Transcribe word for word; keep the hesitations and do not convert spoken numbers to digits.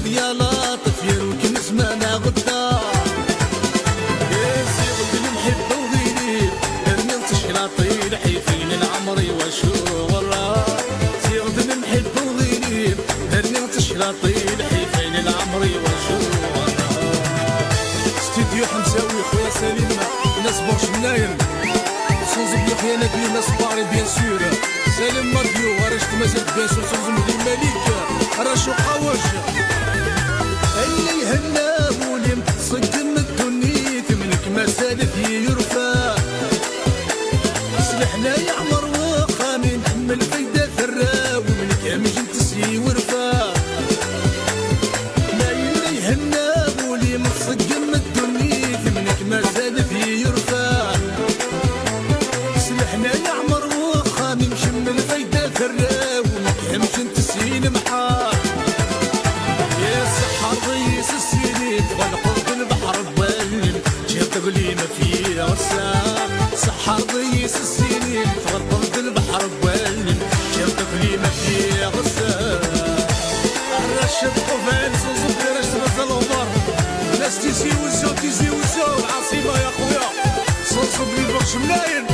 يا لطيف يا ركن زمان غدا. يا سيغ المحب وغيري، رمي تشكلاطي لحيفين العمر وشو ورا. سيغ المحب وغيري، رمي تشكلاطي لحيفين العمر وشو ورا. استديو حمزاوي خويا سليم، ناس بورش منايم. صوزو بيا خويا نبيل، ناس باري بيان سور. سلام ماديو، ورشت مازال بيان سور، صوزو مدير مليك. رشو قاوش. اللي يهنى ولي متصدم الدنيا، منك ما سالف يرفع. سلحنا يعمر وخامي نكمل فايدة ثراو، منك يا مجن تسي ورفع. ما يلي يهنى ولي متصدم الدنيا، منك ما سالف يرفع. سلحنا يعمر وخامي نكمل فايدة ثراو، منك يا مجن تسي المحار. يا سحر ضيس السنين، تغلق البحر بوالم، جيب تغلي ما فيه غسا. سحر ضيس السنين، تغلق البحر بوالم، جيب تغلي ما فيه غسا. الرشد قفان، صوصو في رشد غزل العمر. ناس تيزي وزو، تيزي وزو، العاصمة يا خويا. صوصو بلي برش ملاين.